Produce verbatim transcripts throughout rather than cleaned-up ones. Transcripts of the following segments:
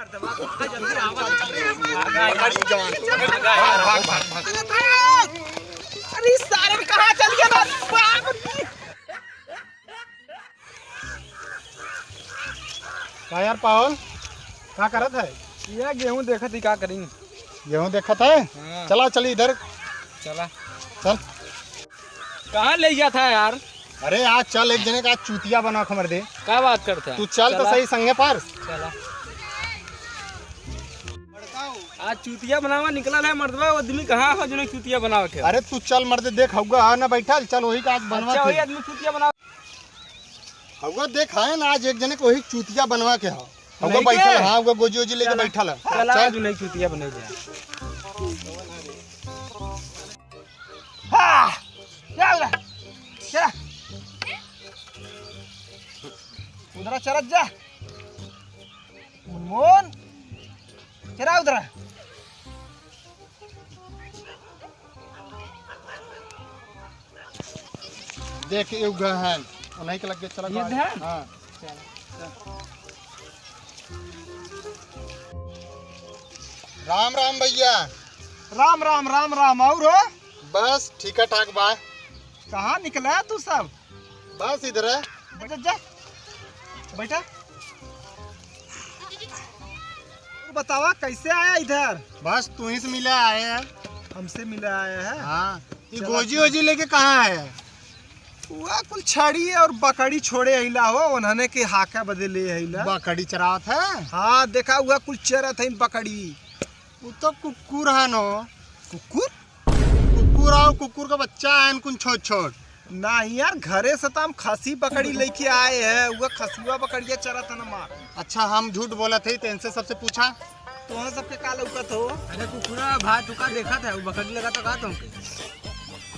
अरे सारे कहाँ चल गया? बाप रे। का यार पाहुल, का करत है? ये गेहूं देखत ही, का करी? गेहूं देखत है? हाँ। चला, चली इधर। चला। चल। कहाँ ले गया था यार? अरे आज चल, एक जने का चूतिया बना खमर दे। का बात करता है? तू चल तो चला। सही संगे पर। चला। आज चूतिया बनावा निकला है मर्दवा, वो आदमी कहाँ हो जो चूतिया बनावे के? अरे तू चल मर्दे, देख हउगा है ना बैठल, चल वही का आज बनवा अच्छा, के। वही आदमी चूतिया बनावे। हउआ देख, है ना, आज एक जने को वही चूतिया बनवा के हो। हउआ नहीं बैठल, के? हाँ, हउआ गोजी ओजी लेके चला। बैठल है। चला, चल। आज नहीं चूतिया बनाई जाए। हाँ, क्या हो रहा? चला। उधर चलत जा। मुनमुन, चला उधर। देख, ये उगा है, उन्हीं के लगे चला ये गाड़ी। धान? हाँ। चल, चल। राम राम भैया। राम राम, राम राम। और हो? बस ठीक ठाक बा। कहाँ निकला है तू सब? बस इधर है। बैठ जा, बैठा। तू बतावा कैसे आया इधर? बस तू ही से मिले आए हैं। हमसे मिले आया है? हाँ। ये चला गोजी ठीक। ओजी लेके कहाँ आया है? वह कुल छड़ी और बकरी छोड़े अइला हो, उन्होंने के हाका बदे ले अइला। बकरी चरावत है? हाँ, देखा हुआ कुल चरत है बकरी। वो तो कुकुर है नो। कुकुर? कुकुर आओ, कुकुर का बच्चा है इनकुन छोट छोट। नहीं यार, घरे से तो हम खसी बकरी लेके आए हैं, वो खसुआ बकरिया चरत है ना मार। अच्छा, हम झूठ बोलत है, तो इनसे सबसे पूछा। तोहन सबके का लौकत हो? अरे कुकुरा भाई, तू का देखत है? वो बकरी लगा तो का तुमके?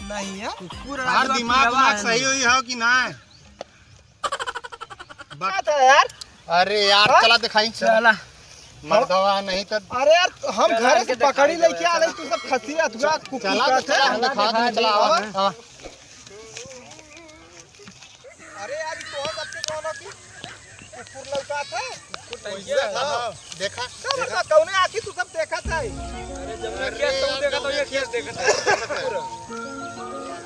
नहीं यार। कुकुर यार, दिमाग दिमाग सही हुई हो कि ना? बात है यार। अरे यार, हाँ? चला दिखाई। चला। मर्दवा नहीं तो। अरे यार, हम चला, घर से इनके पकड़ी दिखाई लेके दो, आ रहे, चला। तू सब खसी अथुआ कुकुर चला, का चला, हम है। दिखा दे, चला, आवा, आवा। अरे यार, ई तो सबके कोनो की कुकुर लौकात है। कुकुर टंगिया है। हाँ, देखा, चल, देखा। कौने आँखी तू सब देखत है? अरे, जब मैं अरे, खेत तो यार, देखा तो जब ये मैं खेत खेत देखत है। देखत है।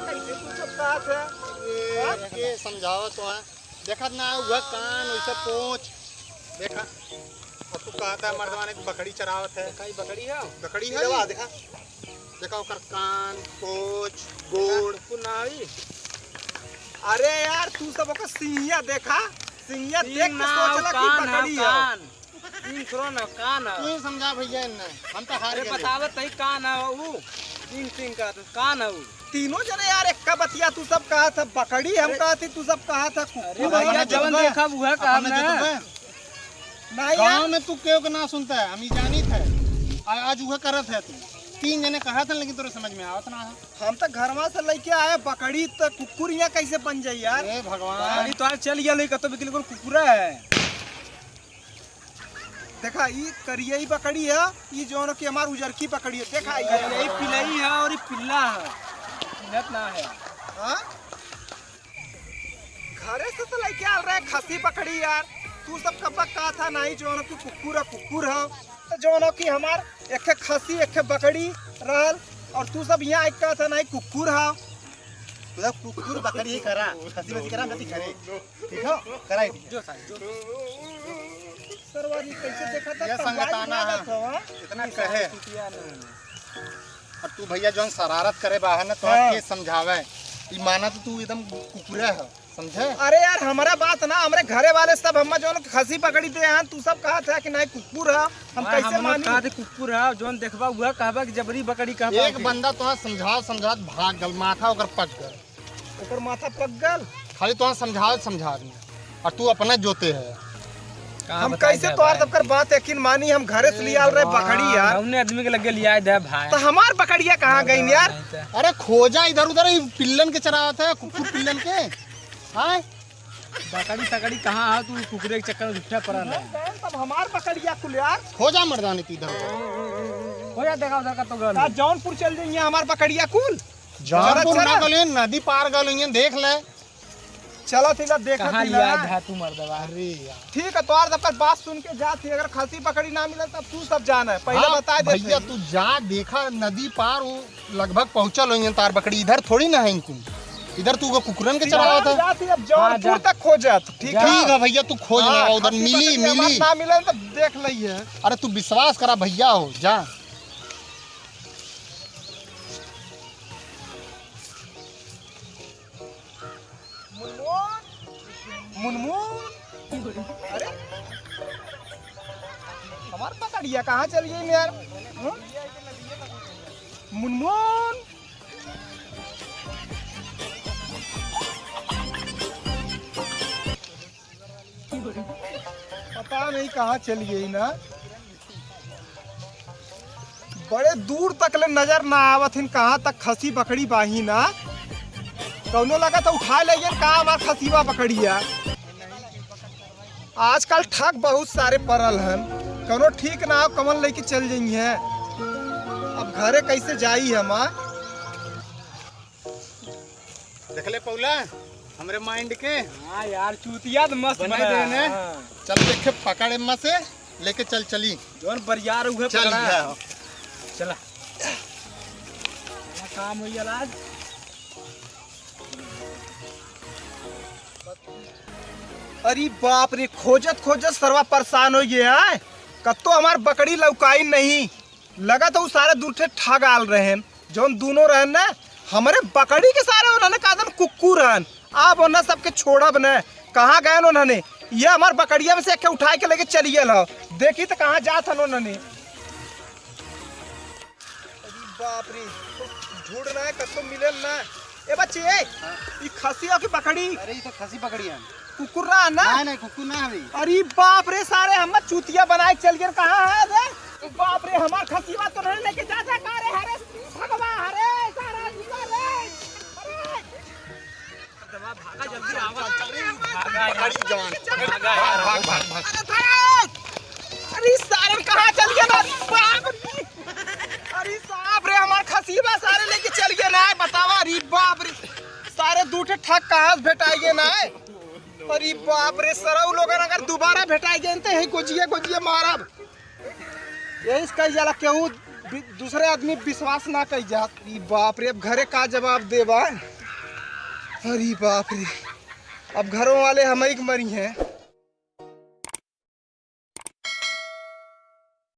कैसे तू सब कहत है? ये हाँ? के समझावत हो है। देखत ना, वह कान, वैसे पूँछ। देखा। अब तू कहता है मर्दवा ने बकरी चरावत है। देखा, ई बकरी है? बकरी ये है? देखा, देखा। देखा ओकर कान, पूँछ, गोड़। कुकुर ना होई? अरे यार, तू सब ओकर सिंगिया देखा, सिंगिया देख के सोचला कि बकरी है। कान। सींग थोड़ा ना, कान है। तू ही समझा भैया इन्हें, हम तो हार गए। बतावत ही कान है ऊ, सींग, सींग का तो कान है ऊ। तीनों जने यार, एक का बतिया तू सब कहा था बकरी, हम कहा थी तू सब कहा था कुकुर। अरे भैया, जवन देखा उहे कहा ना। नहीं गाँव यार। में तू केहू के ना सुनता है, हम ई जानित है। आ-, आज उहे करत है तू। तीन जने कहा था, लेकिन तोरे समझ में आवत ना है। हम तो घरवा से लेके आए बकरी, तो कुकुर यहाँ कैसे बन जाई यार? हे भगवान। बकरी तो आज चल गया, लेकिन तो बिल्कुल कुकुरा है। देखा, ई करियई बकरी है, ई जौन कि हमार उजरकी बकरी है। देखा, ई करियई पिलई है और ई पिल्ला है, पिलत ना है। हाँ? घरे से तो लेके आल रहे खसी बकरी यार। तू सब कब कहा था नहीं जौन कि कुकुर है, कुकुर है। तो जौन कि हमार एक ठे खसी, एक ठे बकरी रहल और तू सब यहाँ आके कहा था नहीं कुकुर है। तू सब कुकुर बकरी ही करा, खसी बकरी करा, हम जाती घरे। ठीक हो? कराई दिया। जो सारी, जो। सरवारी कैसे देखा था, ये कब संगताना गाड़ी है। भागत हो, हाँ? इतना ये कहे। सारी चुतिया नहीं। और तू भैया जौन शरारत करे बाहर ना, तो हाँ। के समझावे। ई माना तो तू एकदम कुकुरे है, समझे? अरे यार, हमारा बात ना, हमरे घरे वाले सब हम्मा जौन खसी पकड़ी दे हैं, तू सब कहा था कि नहीं कुकुर है, हम हाँ, कैसे हम लोग मानी? कहा थे कुकुर है, जौन देखबा हुआ कहबा कि जबरी बकरी कहबा एक के। बंदा तो समझाओ, समझात भाग गल, माथा ओकर पक गल। ओकर माथा पक गल। खाली तोहरा समझावत समझावत में, और तू अपना जोते है। का हम बताई कैसे जाए तोहार भाई? सबकर बात यकीन मानी, हम घरे से लियाल रहे भगवान, बकरी यार। हमने आदमी के लगे लिया दे भाई। तो हमार बकरिया कहाँ गई यार? नहीं तो। अरे खोजा इधर उधर, ई पिल्लन के चरावत है, कुकुर पिल्लन के। हाँ? बकरी सकरी कहाँ है? तू कुकुरे के चक्कर में झूठा पड़ा है। तब हमार बकरिया कुल यार। खोजा मर्दानी तू इधर उधर। खोजा देखा उधर का तो गल। का जौनपुर चल जाइए हमार बकरिया कुल? जौनपुर चला, ना चला। गलियन, नदी पार गलियन, देख ले। चलत ही ला, देखत कहाँ ही ला। लिया था तू मर्दवा? अरे यार। ठीक है, तोहार जब तक बात सुन के जात ही, अगर खसी बकरी ना मिले तब तू सब जाना है, पहले हाँ, बताए देते भैया, ही। तू जा, देखा नदी पार, वो लगभग पहुँचल होइहैं तार बकरी, इधर थोड़ी ना है इनको, इधर तू वो कुकुरन के चरावत है। जात ही, अब जौनपुर हाँ, जा। तक खोजत, ठीक जा। है? ठीक है भैया, तू खोज हाँ, ना, उधर खसी मिली, बकरी हमार मिली। ना मिले तो देख लइहे। अरे तू विश्वास करा भैया हो, जा। मुनमुन, मुनमुन, अरे, हमार बकरिया कहाँ चल गई यार? हम्म? मुनमुन, पता नहीं कहाँ चल गई ना। बड़े दूर तक ले नजर ना आवत हिन, कहाँ तक खसी बकरी बाही ना। कौनो लगत है उठा ले गए का हमार खसीवा बकरिया। आजकल ठग बहुत सारे परल हन, कौनो ठीक ना हो कमन लेके चल जइहैं। अब घरे कैसे जाई हमार? देखले पौला, हमरे माइंड के। हाँ यार, चूतिया तो मस्त बनाए बना। देने। हाँ। चल देखे, पकड़ एम्मा से, लेके चल, चली। जौन बरियार उहे चल पकड़ा। गया। चला। क्या काम होई आज? अरे बाप रे, खोजत खोजत सरवा परेशान होइ गए हैं। कत्तो हमार बकरी लौकाई नहीं। लगत है उ सारे दूर ठे ठग आल रहेन, जौन दूनो रहेन ना, हमरे बकड़ी के सारे उन्हने का दन कुक्कू रहेन। अब उन्हने सबके छोड़ब न, कहाँ गएन उन्हने? ये हमार बकड़िया में से एक के उठाए के लेके चली गएल हो। देखी तो कहाँ जात हन उन्हने। अरे बाप रे, ढूंढ रहा है, कत्तो मिलेल ना। ए बच्ची, ए, हाँ। ई खसी हो कि बकरी? अरे, ई तो खसी बकरी है। कुकुर ना, ना? नहीं, नहीं, कुकुर ना हवे। अरे बाप रे, सारे हम चूतिया बनाए चल गए, कहाँ है रे? बाप रे, हमार खसीवा तो नहीं लेके जा, जा, का रे, हरे भगवा, हरे सारा जीवा रे, अरे। भागा, जल्दी आवा। चल, चल, चल, भागा यार। बकरी जवान। भागा यार। भाग, भाग, भाग, भाग। अरे, अरे, सारे कहाँ चल गए ना? बाप रे। अरे साहब रे, हमार खसीबा सारे लेके चल गए ना, बतावा। अरे बाप रे, सारे दू ठे ठग कहाँ से भेटाई गए ना? अरे बाप रे, सरऊ लोगन अगर दोबारा भेटाई गए तो यही गोजिया गोजिया मारब। यही से कही जाला, केहू बि-, दूसरे आदमी विश्वास ना कही जात। अरे बाप रे, अब घरे का जवाब देबा? अरे बाप रे, अब घरों वाले हमही के मरिहैं।